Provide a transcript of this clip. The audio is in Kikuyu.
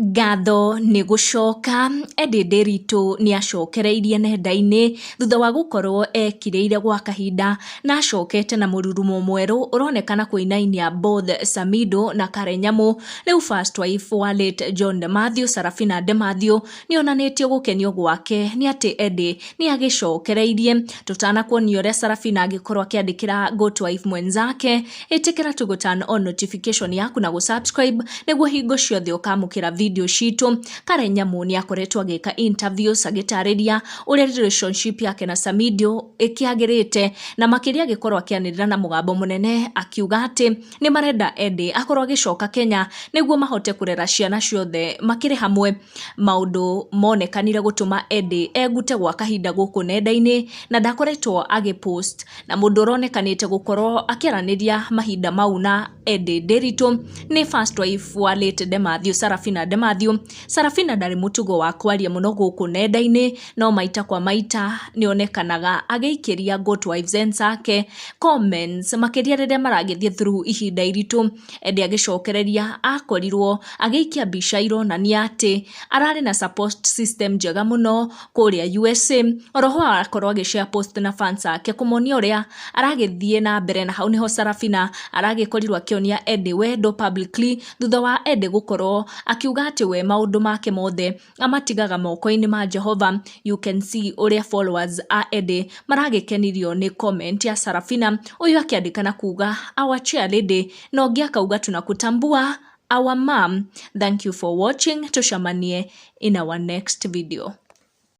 Ngatho nĩ gũcoka, Eddie Ndiritu nĩ acokereirie nenda-inĩ thutha wa gũkorwo ekirĩire gwa kahinda na acokete na mũrurumo mwerũ ũronekana kũinainia both Samido na Karen Nyamu. Rĩu first wife wa late John Demathew, Sarafina Demathew nĩ onanĩtie gũkenio gwake nĩ atĩ Eddie nĩ agĩcokereirie. Tũtanakuonia ũrĩa Sarafina angĩkorwo akĩandĩkĩra good wife mwenzake, ĩtĩkĩra tu gũ turn on notification yaku na gũ subscribe nĩguo hingo ciothe ũkamũkĩra video citũ. Karen Nyamu nĩ akoretwo agĩka interviews agĩtarĩria ũrĩa relationship yake na Samido ĩkĩagĩrĩte na makĩria agĩkorwo akĩanĩrĩra na mũgambo mũnene akiuga atĩ nĩ marenda Eddie akorwo agĩcoka Kenya nĩguo mahote kũrera ciana ciothe makĩrĩ hamwe. Maũndũ monekanire gũtũma Eddie egute gwa kahinda gũkũ nenda-inĩ na ndakoretwo agĩ post na mũndũ ũronekanĩte gũkorwo akĩaranĩria mahinda mau na Eddie Ndiritu nĩ first wife wa late Demathew, Sarafina Demathew. Sarafina ndarĩ mũtugo wa kwaria mũno gũkũ nenda-inĩ no maita kwa maita nĩonekanaga agĩikĩria good wives enzake comments makĩria rĩrĩa maragĩthiĩ through ihinda iritũ. Eddie agĩcokereria akorirwo agĩikia mbica ironania atĩ ararĩ na support system njega mũno kũrĩa USA. Oroho akorwo agĩ share post na fans ake kũmonia ũrĩa aragĩthiĩ na mbere na hau nĩho Sarafina aragĩkorirwo akĩonia Eddie wendo publicly thutha wa Eddie gũkorwo akiuga atĩ we maũndũ make mothe amatigaga moko-inĩ ma Jehova. You can see ũrĩa followers a Eddie maragĩkenirio nĩ comment ya Sarafina ũyũ akĩandĩka na kuga our chair lady na ũngĩ akauga tunakutambua our mom. Thank you for watching, tucemanie in our next video.